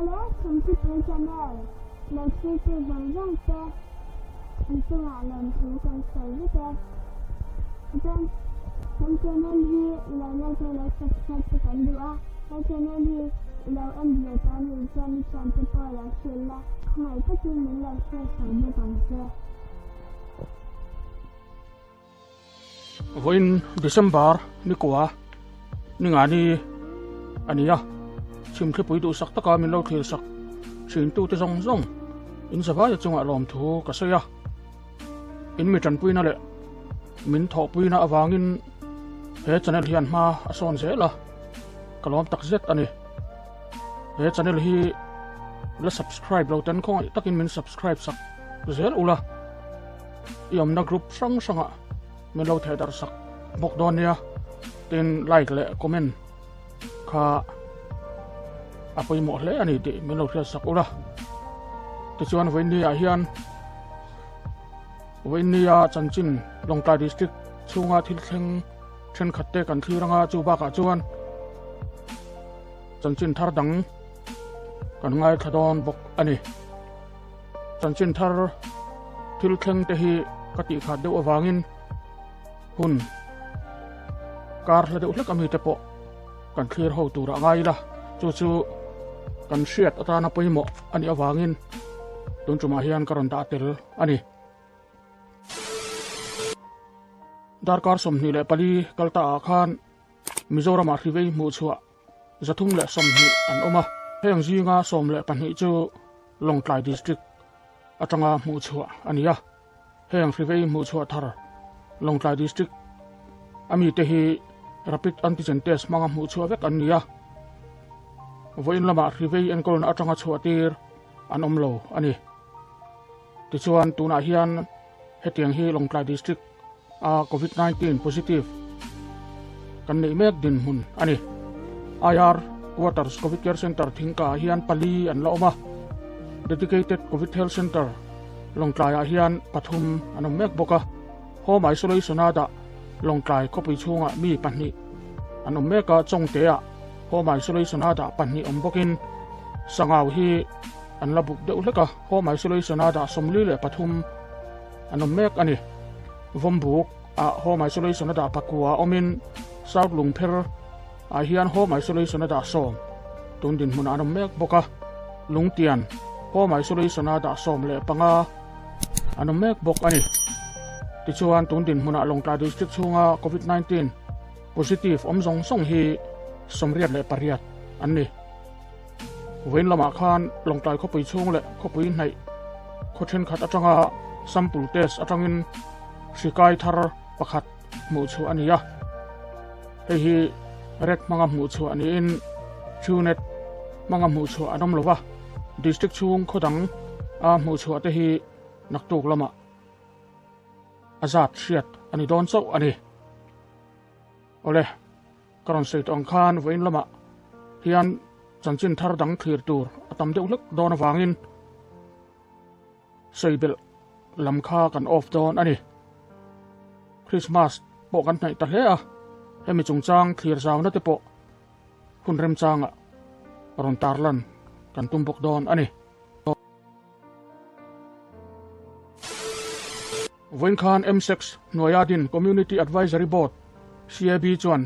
Awle, Chhimchipui Channel lo thirtu zawng zawng te an chungah lawmthu kan sawi vek e. Chuan kan channel hi i lo like a lo subscribe te kan duh a, he channel hi i lo en ve tawh a nih chuan i thiante pawh lo hrilh la, khawngaih takin min lo share sak bawk ang che. Vawiin December ni kua ni nga ni a ni a, chhimthlipui duhsak taka min lo thlir sak thin tute zawng zawng in zavaia chungah lawmthu ka sawi a, in mi tanpuina leh min thawhpuina avangin he channel hian hma a sawn zel a, ka lawm tak zet a ni. He channel hi la subscribe lo ten khawngaih takin min subscribe sak zel ula. I awmna group hrang hrangah min lo theh darh sak bawk dawn nia tin like leh comment kha a pawimawh hle a ni tih min lo hriat sak ula tichuan vawiinni ah hian vawiinni a chanchin Lawngtlai district chhunga thil thleng thenkhat te kan thlir anga chu bakah chuan chanchin thar dang kan ngaithla dawn bawk a ni. Chanchin thar thil thleng te hi ka tih khat deuh avangin hun kar hla deuh hlek ami te pawh kan thlir ho tur a ngai ila chu chu kan hriat atana pawimawh a nih avangin tun tumah hian ka rawn dah tel a ni. Darkar 24 kal ta ah khan Mizoramah hrivei hmuh chhuah 320 an awm a, heng zinga 12 chu Lawngtlai District atanga hmuh chhuah a ni a, heng hrivei hmuh chhuah thar Lawngtlai District a mite hi Rapid Antigen Test hmanga hmuh chhuah vek an ni a, vawiin lamah hrivei enkawlna atanga chhuah tir an awm lo a ni. Tichuan tunah hian hetiang hi Lawngtlai District a Covid 19 positive kan neih mek dinhmun a ni. IR Quarters Covid Care Center thingka ah hian pali an la awm a, Dedicated Covid Health Center Lawngtlai ah hian pathum an awm mek bawk a, Home Isolation a dah Lawngtlai khawpui chhungah mi pahnih an awm mek a, Chawngte ah Home Isolation a dah pahnih awm bawkin Sangau hi an la buk deuh hlek a, Home Isolation a dah 43 an awm mek a ni. Vawmbuk ah Home Isolation a dah pakua awmin South Lungpher ah hian Home Isolation a dah sawm tun dinhmunah an awm mek bawk a, Lungtian Home Isolation a dah 15 an awm mek bawk a ni. Tichuan tun dinhmunah Lawngtlai District chhunga Covid 19 positive awm zawng zawng hi 88 an ni. Vawiin lamah khan Lawngtlai khawpui chhung leh khawpui hnaih khaw thenkhat atanga sample test atangin hri kai thar pakhat hmuh chhuah a ni a. Hei hi red hmanga hmuh chhuah niin Truenet hmanga hmuh chhuah an awm lo va, district chhung khaw dang a hmuh chhuah te hi naktuk lamah a zat hriat a ni dawn chauh a ni. Awle. Ka rawn sawi tawh ang khan vawiin lamah hian chanchin thar dang thlir tur a tam deuh hlek dawn avangin sawi belh lam kha kan off dawn a ni. Christmas pawh kan hnaih ta hle a, hemi chungchang thlir zauna te pawh hun remchangah rawn tarlan kan tum bawk dawn a ni. Vawiin khan MSEC hnuaia din Community Advisory Board, CAB, chuan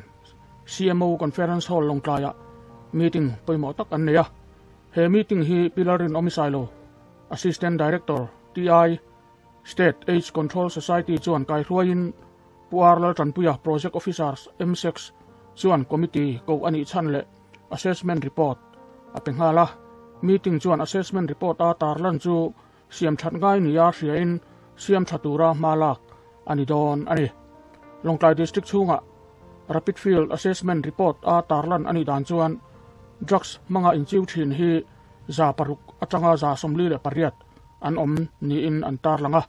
CMO Conference Hall Lawngtlaiah meeting pawimawh tak an nei a. He meeting hi Pi Lalrinawmi Sailo, Assistant Director, TI, State Aids Control Society chuan kaihruaiin Pu R Laltanpuia, Project Officer, MSEC chuan committee koh a nih chhan leh assessment report a pe nghal a. Meeting chuan assessment report a tarlan chu Siam that ngai nia hriain siam tha tura hma lak a ni dawn a ni. Lawngtlai District chhungah Rapid Field Assessment Report a tarlan a nih dan chuan drugs hmanga inchiu thin hi 600 atanga 48 an awm niin an tarlang a.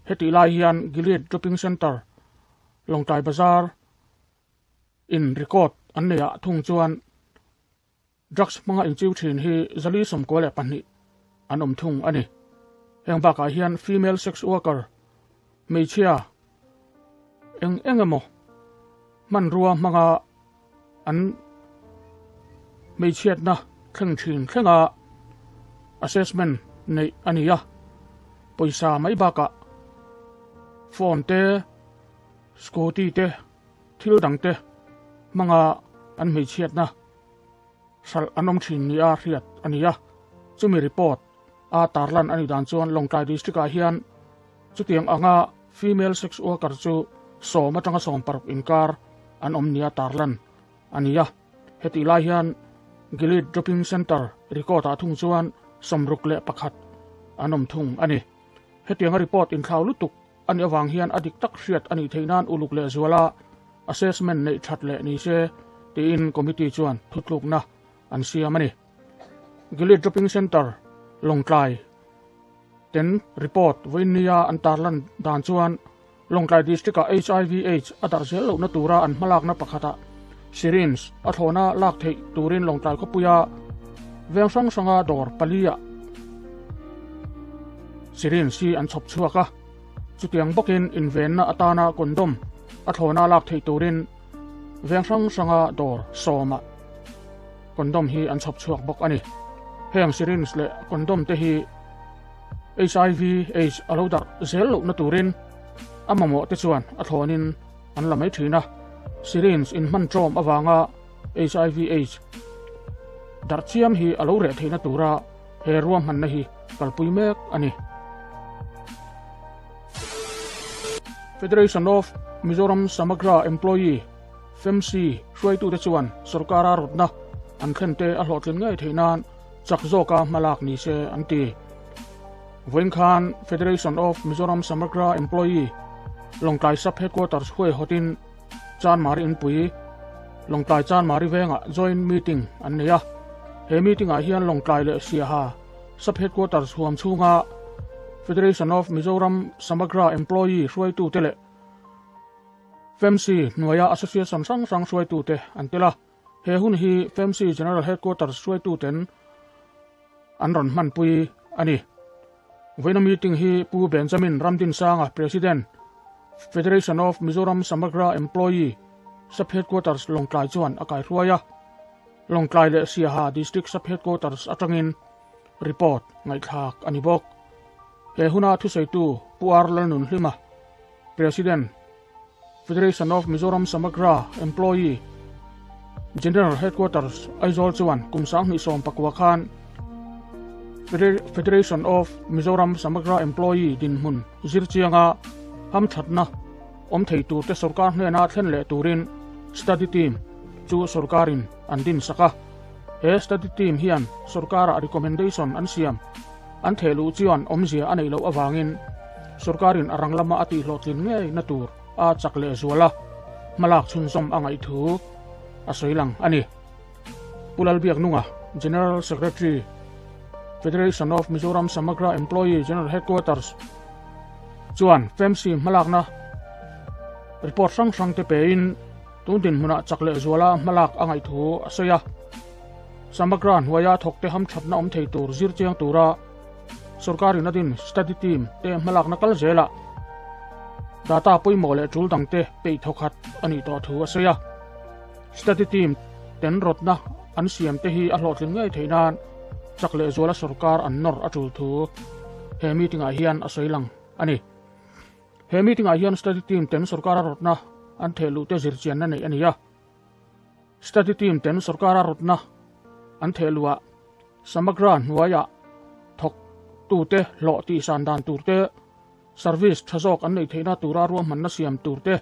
Hetih lai hian Gilead Dropping Centre, Lawngtlai Bazar in record an neihah thung chuan Drugs hmanga inchiu thin hi 492 an awm thung a ni. Heng bakah hian female sex worker, hmeichhia eng eng emaw hmanrua hmanga an hmeichhiatna thleng thin thlenga. Assessment neih a ni a, pawisa mai bakah phone te, scooty te, thil dang te hmanga an hmeichhiatna hralh an awm thin nia hriat a ni a. Chumi report a tarlan a nih dan chuan Lawngtlai District ah hian chutiang anga female sex worker chu sawm atanga 16 inkar an awm nia tarlan a ni a. Hetih lai hian Gilead Dropping Centre record ah thung chuan 61 an awm thung a ni. Hetianga report inthlau lutuk a nih avang hian a dik tak hriat a nih theih nan uluk leh zuala assessment neih that leh ni se tiin committee chuan thutlukna an siam a ni. Gilead Dropping Centre Lawngtlai ten report vawiinnia an tarlan dan chuan Lawngtlai District-ah HIV Aids a darh zel lohna tura an hmalakna pakhatah syringe a thlawna lak theih turin Lawngtlai khawpuia veng hrang hranga dawr paliah syringe hi an chhawp chhuak a. Chutiang bawkin invenna atana condom a thlawna lak theih turin veng hrang hranga dawr sawmah condom hi an chhawp chhuak bawk a ni. Heng syringe leh condom te hi HIV AIDS a lo darh zel lohna turin a mamawh te chuan a thlawnin an la mai thin a. Syringe inhman ṭawm avanga HIV AIDS darh chiam hi a lo reh theihna tura he ruahmanna hi kalpui mek a ni. Federation of Mizoram Samagra Employee, FEMSI, hruaitute chuan sorkara rawtna an thlente a hlawhtlin ngei theih nan chak zawka hmalak ni se an ti. Vawiin khan Federation of Mizoram Samagra Employee Lawngtlai Sub Headquarters huaihawtin Chanmari Inpui, Lawngtlai Chanmari vengah joint meeting an nei a. He meeting ah hian Lawngtlai leh Siaha Sub Headquarters huam chhunga Federation of Mizoram Samagra Employee hruaitute leh FEMSI hnuaia association hrang hrang hruaitute an tel a. He hun hi FEMSI General Headquarters hruaituten an rawn hmanpui a ni. Vawiina meeting hi Pu Benjamin Ramdinsanga, President, Federation of Mizoram Samagra Employee Sub Headquarters Lawngtlai chuan a kaihruai a. Lawngtlai leh Siaha District Sub Headquarters atangin report ngaihthlak a ni bawk. He huna thusawitu Pu R Lalnunhlima, President, Federation of Mizoram Samagra Employee General Headquarters Aizawl chuan kum 2019 khan Federation of Mizoram Samagra Employee dinhmun zirchianga hamthatna awm thei turte sorkar hnena thlen leh turin study team chu sorkarin an din sak a. He study team hian sorkara recommendation an siam an thehluh chuan awmzia a neih loh avangin sorkarin a rang lama a tihhlawhtlin ngei na tur a chak leh zual a, hmalak chhunzawm a ngaih thu a sawi lang a ni. Pu Lalbiaknunga, General Secretary, Federation of Mizoram Samagra Employee General Headquarters chuan FEMC hmalakna report hrang hrang te pein tun dinhmunah chak leh zuala hmalak a ngaih thu a sawi a. Samagra hnuaia thawkte hamthatna awm thei tur zir chiang tura sorkarin a din study team te hmalakna kal zelah data pawimawh leh tul dangte peih thawkhat a nih tawh thu a sawi a. Study team ten rawtna an siam te hi a hlawhtling ngei theih nan chak leh zuala sorkar an nawr a tul thu he meeting ah hian a sawi lang a ni. He meeting ah hian study team ten sorkara rawtna an thehluh te zirchianna neih a ni a. Study team ten sorkara rawtna an thehluh ah Samagra hnuaiah thawk tute hlawh tihsan dan tur te, service tha zawk an neih theihna tura ruahmanna siam tur te,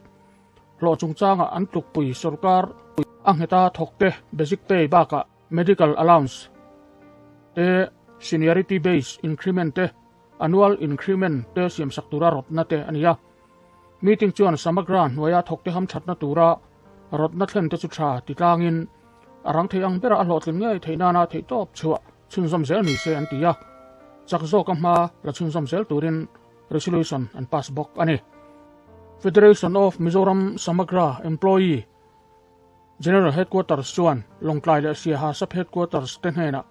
hlawh chungchangah an tlukpui sorkar a ngheta thawk te basic pay bakah medical allowance te, seniority based increment te, annual increment te siamsak tura rawtna te a ni a. Meeting chuan Samagra hnuaia thawkte hamthatna tura rawtna thlen te chu tha ti tlangin a rang thei ang bera a hlawhtlin ngei theih nana theihtawp chhuah chhunzawm zel ni se an ti a, chak zawka hma la chhunzawm zel turin resolution an pass bawk a ni. Federation of Mizoram Samagra Employee General Headquarters chuan Lawngtlai leh Siaha Sub Headquarters te hnenah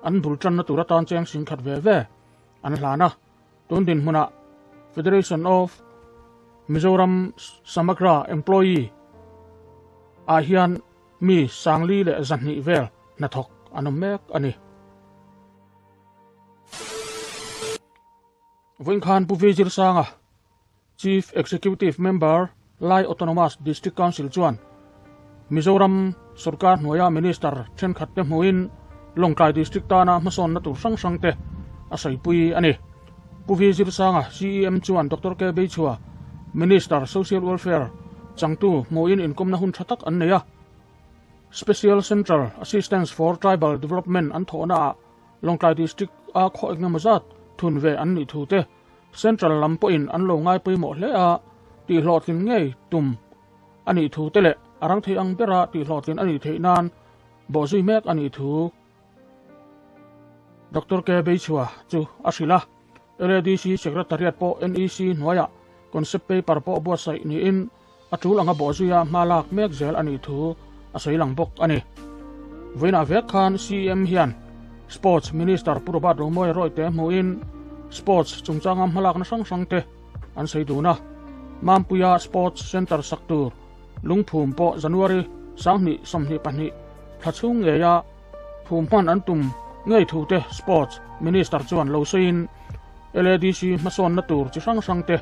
an bul tanna tur atan cheng singkhat ve ve an hlan a. Tun dinhmunah Federation of Mizoram Samagra Employee ah hian mi 42 vel hnathawk an awm mek a ni. Vawiin khan Pu Vijir Sanga, Chief Executive Member, Lai Autonomous District Council chuan Mizoram sorkar hnuaia Minister thenkhat te hmuhin Lawngtlai District tana hmasawnna tur hrang hrang te a sawipui a ni. Pu Vijir Sanga, CEM chuan Doctor K Beichhua, Minister, Social Welfare, changtu hmuhin inkawmna hun tha tak an nei a. Special Central Assistance for Tribal Development an thawhnaah Lawngtlai District a khaw engemaw zat thun ve an nih thu te Central lam pawhin an lo ngai pawimawh hle a, tihhlawhtlin ngei tum a nih thu te leh a rang thei ang bera tihhlawhtlin a nih theih nan bawhzui mek a nih thu Doctor K Beichhua chu a hrilh a. LADC Secretariat pawh NEC hnuaiah concept paper pawh buatsaih niin A tul anga bawhzuia hma lak mek zel a nih thu a sawi lang bawk a ni. Vawiinah vek khan CEM hian Sports Minister Pu Robert Romawia Rawite hmuhin Sports chungchanga hmalakna hrang hrang te an sawi dun a. Mampuia Sports Centre sak tur lungphum pawh January 2022 thla chhung ngeia phum hman an tum ngei thu te Sports Minister chuan lo sawiin LADC hmasawnna tur chi hrang hrang te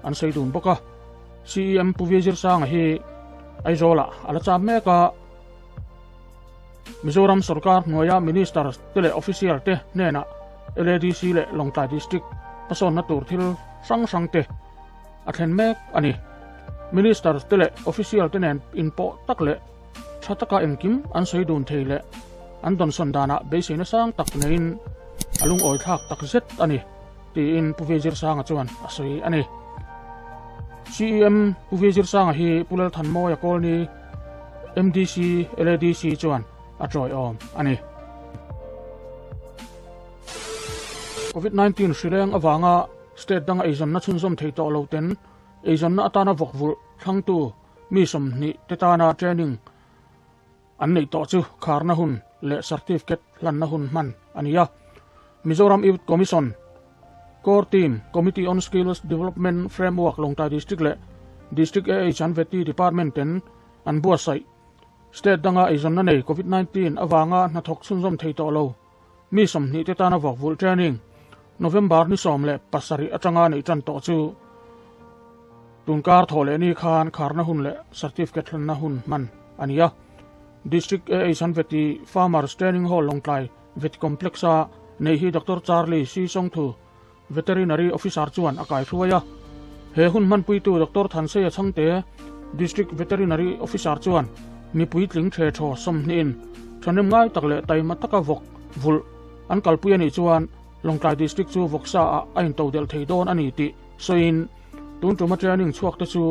an sawi dun bawk a. CEM Pu Vijir Sanga hi Aizawlah a la cham mek a, Mizoram sorkar hnuaia Minister te leh Official te hnenah LADC leh Lawngtlai District hmasawnna tur thil hrang hrang te a thlen mek a ni. Minister te leh Official te nen inpawh tak leh tha taka engkim an sawi dun thei leh an dawnsawn danah beiseina sang tak neiin a lungawi thlak tak zet a ni. Tiin Pu Vijir Sanga chuan a sawi a ni. CEM Pu Vijir Sanga hi Pu Lalthanmawia Kawlni MDC LADC chuan a tawiawm a ni. Covid-19 hrileng avanga state danga eizawnna chhunzawm thei tawh lo ten eizawnna atana vawk vulh thlangtu mi 20 te tana training An neih tawh chu kharna hun leh certificate hlanna hun hman a ni a. Mizoram Youth Commission, Core Team, Committee on Skills Development Framework Lawngtlai District leh District AH an Vety Department ten an buatsaih. State danga eizawnna nei Covid 19 avanga hnathawk chhunzawm thei tawh lo mi 20 te tana vawk vulh training November ni 17 atanga neih tan tawh chu Tunkar thawh leh ni khan kharna hun leh certificate hlanna hun hman a ni a. District AH an Veti Farmers Training Hall Lawngtlai Veti Complex-a nei hi Doctor Charlie C. Songthu, Veterinary Officer chuan a kaihruai a. He hun hmanpuitu Doctor Thanseia Chhangte, District Veterinary Officer chuan mipui tling the thaw 20 in thahnem ngai tak leh taima taka vawk vulh an kalpui a nih chuan Lawngtlai District chu vawksa ah a intodelh thei dawn a ni tih sawiin tun tuma training chhuak te chu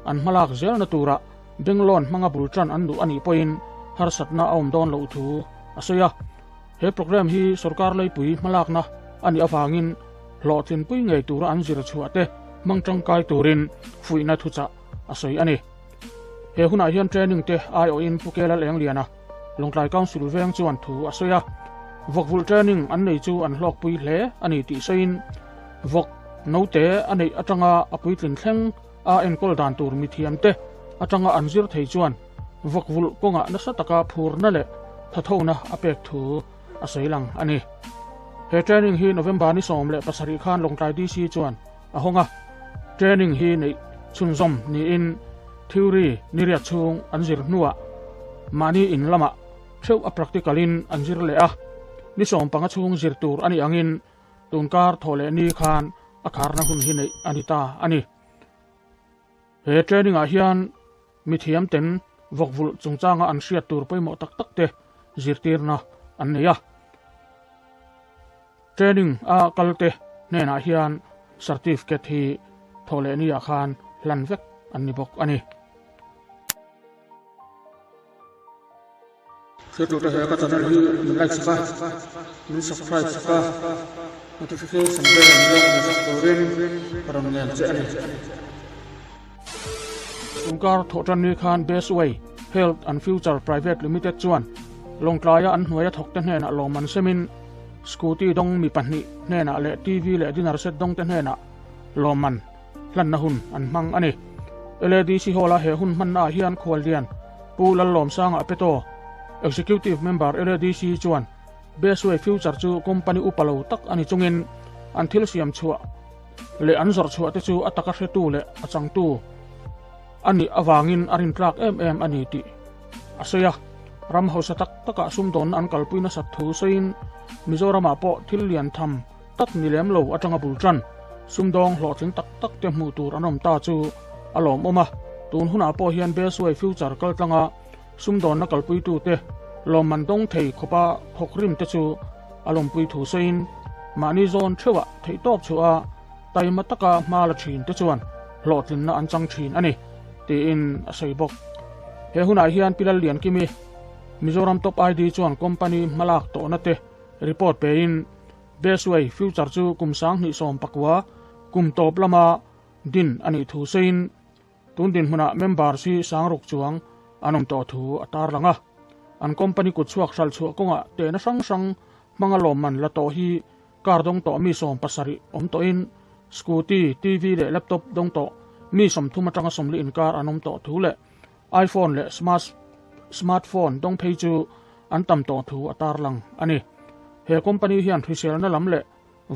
an hmalak zelna turah bank loan hmanga bul tan an duh a nih pawhin harsatna a awm dawn loh thu a sawi a. He programme hi sorkar leipui hmalakna a nih avangin hlawhtlinpui ngei tura an zir chhuah te hmang tangkai turin fuihna thuchah a sawi a ni. He hunah hian training te aiawhin Pu Kelal Engliana, Lawngtlai Council veng chuan thu a sawi a, vawk vulh training an nei chu an hlawkpui hle a ni tih sawiin vawk note a neih atanga a puitlin thleng a enkawl dan tur mithiam te atanga an zir thei chuan vawk vulh kawngah nasa taka phurna leh thathona a pek thu a sawi lang a ni. He training hi November ni 17 khan Lawngtlai DC chuan a hawng a, training hi neih chhunzawm niin theory ni riat chhung an zir hnuah mahni in lamah theuh a practical in an zir leh a, ni 15 chhung zir tur a nih angin tunkar thawh leh ni khan a kharna hun hi neih a ni ta a ni. He training ah hian mithiam ten vawk vulh chungchanga an hriat tur pawimawh tak tak te zirtirna an nei a. Training a kal te hnenah hian certificate hi thawh leh ni ah khan hlan vek an ni bawk a ni. Hriattu te he ka channel hi min like sak a, min subscribe sak a, notification bell min lo on sak turin ka rawn ngen che a ni. Tunkar thawhtan ni khan Best Way Health and Future Private Limited chuan Lawngtlaia an hnuaia thawkte hnenah lawmman semin scooty dawng mi pahnih hnenah leh TV leh dinner set dawngte hnenah lawmman hlanna hun an hmang a ni. LADC Hall-a he hun hmannaah hian khuallian Pu Lallawmsanga Peto, Executive Member LADC chuan Bestway Future chu company upa lo tak a ni chungin an thil siam chhuah. leh an zawrh chhuah te chu a taka hretu leh a changtu a nih avangin a rintlak em em a ni tih a sawi a. Ram hausa tak takah sumdawnna an kalpui nasat thu sawiin Mizoramah pawh thil lian tham tak ni lem lo atanga bul tan sumdawng hlawhtling tak tak te hmuh tur an awm ta chu a lawmawm a. Tun hunah pawh hian Bestway Future kaltlanga sumdawnna kalpuitute lawmman dawng thei khawpa thawk rim te chu a lawmpui thu sawiin mahni zawn theuhah theihtawp chhuah a taima taka hma la thin te chuan hlawhtlinna an chang thin a ni, tiin a sawi bawk. He hunah hian Pi Lalliankimi, Mizoram Top ID chuan company hmalak tawhna te report pein Bestway Future chu kum 2019 kum tawp lama din a nih thu sawiin Tun dinhmunah members hi sangruk chuang an awm tawh thu a tarlang a. An company kutchhuak hralchhuah kawngah tehna hrang hrang hmanga lawmman la tawh hi car dawng tawh mi 70 awm tawhin scooty, TV leh laptop dawng tawh mi 30 atanga 40 inkar an awm tawh thu leh iPhone leh smartphone dawng phei chu an tam tawh thu a tarlang a ni. He company hian hriselna lam leh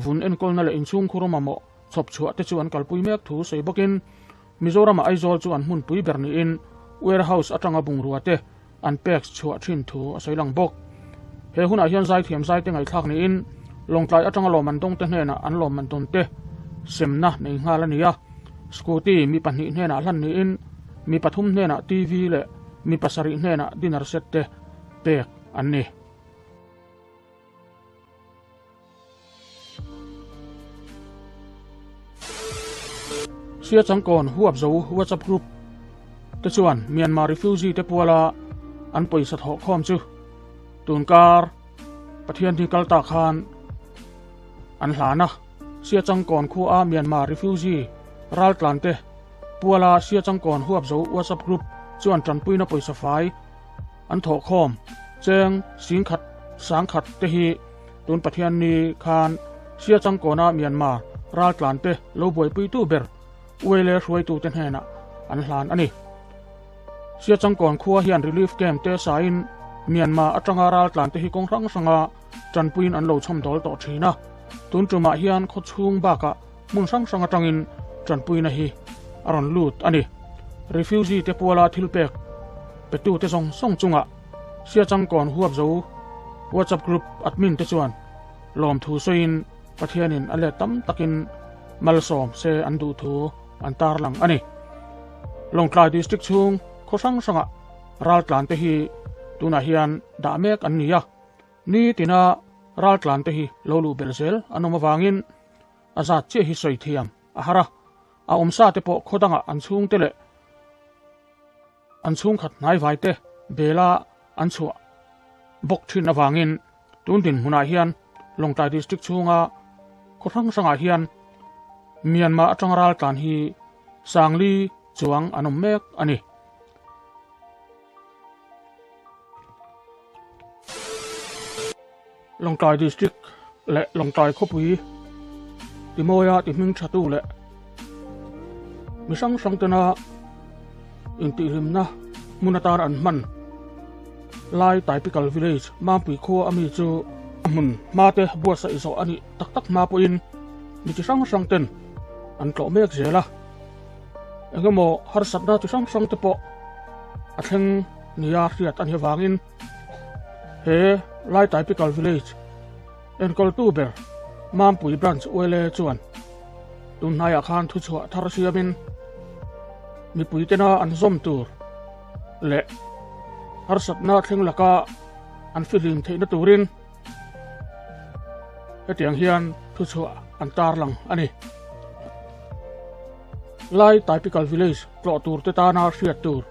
Vun enkawlna leh inchhungkhur mamawh chhawp chhuah te chu an kalpui mek thu sawi bawkin Mizoramah Aizawl chu an hmunpui ber niin warehouse atanga bungrua te an pek chhuah thin thu a sawi lang bawk. He hunah hian zaithiam zaite ngaihthlak niin Lawngtlai atanga lawmman dawngte hnenah an lawmman tawn te semna nei nghal a ni a. Scooty mi pahnih hnenah hlan niin mi pathum hnenah TV leh mi pasarih hnenah dinner set te pek an ni. Sia changkawn huap zo WhatsApp group te chuan Myanmar refugee te puala an pawisa thawh khawm chu tunkar Pathian hi kal ta khan an hlan a. Sia changkawn khua Myanmar refugee raltlan te puala Sia changkawn huap zo WhatsApp group chuan tanpuina pawisa fai an thawh khawm cheng 10,000 10,000 te hi tun Pathian ni khan Sia changkawna Myanmar raltlan te lo buaipuitu ber Uele hruaitute hnenah an hlan a ni. Sia changkawn khua hian relief camp te sain Myanmar atanga raltlan te hi kawng hrang hranga tanpuiin an lo chhawmdawl tawh thin a. Tun tumah hian khaw chhung bakah hmun hrang hrang atangin tanpuina hi a rawn lut a ni. Refugee te puala thil pek petute zawng zawng chungah Sia changkawn huap zo WhatsApp group admin te chuan lawmthu sawiin Pathianin a let tam takin malsawm se an duh thu an tarlang a ni. Lawngtlai District chhung khaw hrang hrangah raltlan te hi tunah hian dah mek an ni a. Ni tina raltlan te hi lo luh belh zel an awm avangin a zat chiah hi sawi thiam a har a. A awmsa te pawh khaw dangah an chhungte leh an chhungkhat hnaivai te bela an chhuah bawk thin avangin tun dinhmunah hian Lawngtlai District chhunga khaw hrang hrangah hian Myanmar atanga raltlan hi 40,000 chuang an awm mek a ni. Lawngtlai District leh Lawngtlai khawpui Timawia ti hming tha tu leh mi hrang hrang tena intihhlimna hmun atan an hman lai Typical Village Mampui khua ami chu a hmun hma te buatsaih zawh a nih tak tak hma pawhin mi chi hrang hrang ten an tlawh mek zel a. Engemaw harsatna chi hrang hrang te pawh a thleng nia hriat a nih avangin he lai Typical Village enkawltu ber Mampui Branch ULA chuan tunhnaiah khan thuchhuah thar siamin mipui tena an zawm tur leh harsatna thleng laka an fihlim theihna turin hetiang hian thuchhuah an tarlang a ni. Lai Typical Village tlawh tur te tana hriat tur.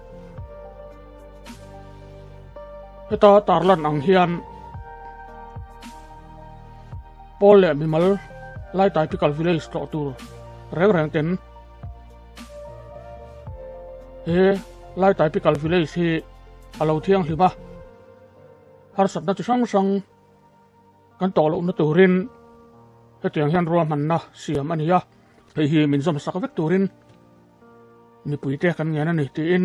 Heta tarlan ang hian pawl leh mimal Lai Typical Village tlawh tur reng reng ten he Lai Typical Village hi a lo thianghlim a, harsatna chi hrang hrang kan tawh lohna turin hetiang hian ruahmanna siam a ni a, hei hi min zawm sak vek turin mipuite kan ngen a ni tiin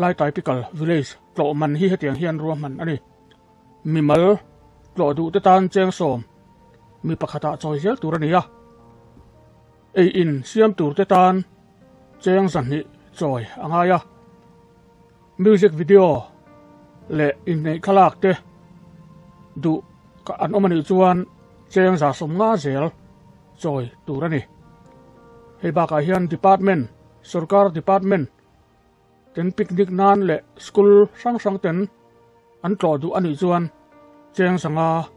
Lai Typical Village tlawh man hi hetiang hian ruahman a ni. Mimal tlawh duhte tan cheng 10 mi pakhatah chawi zel tur a ni a. Ei in siam tur te tan cheng 200 chawi a ngai a. Music video leh inneih thlalak te duh an awm a nih chuan cheng 150 zel chawi tur a ni. Hei bakah hian department, sorkar department ten picnic nan leh school hrang hrang ten an tlawh duh a nih chuan cheng 500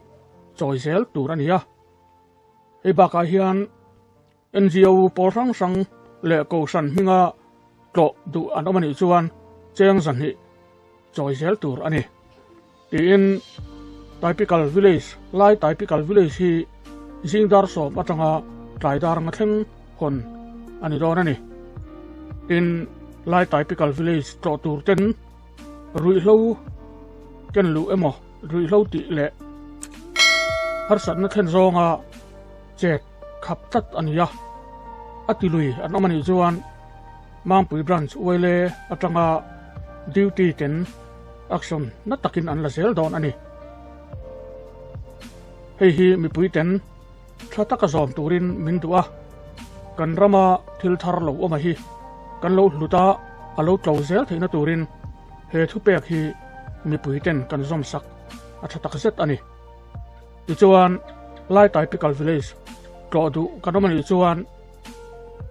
chawi zel tur a ni a. Hei bakah hian NGO pawl hrang hrang leh kohhran hminga tlawh duh an awm a nih chuan cheng 200 chawi zel tur a ni. Tiin Typical Village, Lai Typical Village hi zing dar 10 atanga tlai dar nga thleng hawn a ni dawn a ni. Tin, Lai Typical Village tlawh tur ten ruihhlo ken luh emaw ruihhlo tih leh harsatna thlen zawnga chet khap tlat a ni a. A ti lui an awm a nih chuan Mangpui Branch Uaile atanga duty ten action na takin an la zel dawn a ni. Hei hi mipui ten tha taka zawm turin min duh a, kan rama thil thar lo awm a hi kan lo hlut a, a lo tlo zel theihna turin he thupek hi mipui ten kan zawm sak a tha tak zet a ni. Tichuan, Lai Typical Village tlawh duh kan awm a nih chuan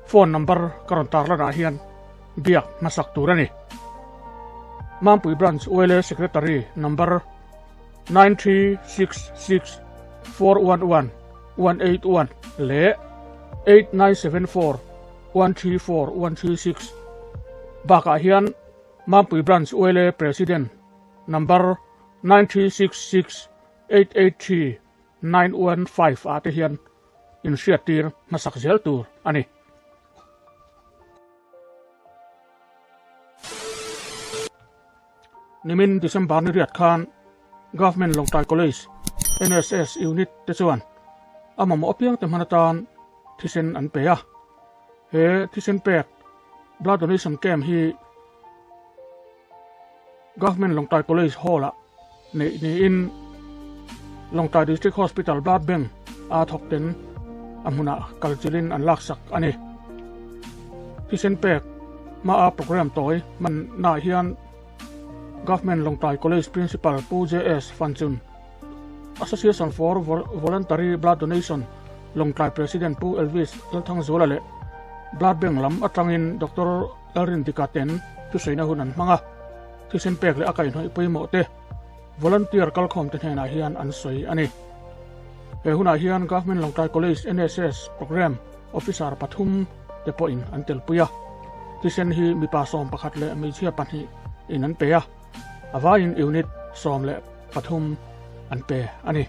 phone number ka rawn tarlanah hian biak hmasak tur a ni. Mampui Branch ULA Secretary number 9366 411 181 leh 8974 134 136 bakah hian Mampui Branch ULA President number 9366 883 915 ah te hian inhriattir hmasak zel tur a ni. Nimin December ni riat khan Government Lawngtlai College NSS Unit te chuan a mamawh apiang te hman atan thisen an pe a. He thisen pek Blood Donation Camp hi Government Lawngtlai College Hall ah neih niin Lawngtlai District Hospital Blood Bank a thawk ten a hmunah kalchilhin an laksak a ni. Thisen pek hmaa program tawi hmannaah hian Government Lawngtlai College Principal Pu JS Fanchun, Association for Voluntary Blood Donation Lawngtlai President Pu Elvis Lalthangzuala leh Blood Bank lam atangin Doctor Lalrindika ten thusawiina hun an hmang a. Thisen pek leh a kaihhnawih pawimawh te volunteer kalkhawm te hnenah hian an sawi a ni. He hunah hian Government Lawngtlai College NSS Programme Officer pathum te pawhin an telpui a. Thisen hi mipa 11 leh hmeichhia pahnih in an pe a, a vaiin unit 13 an pe a ni.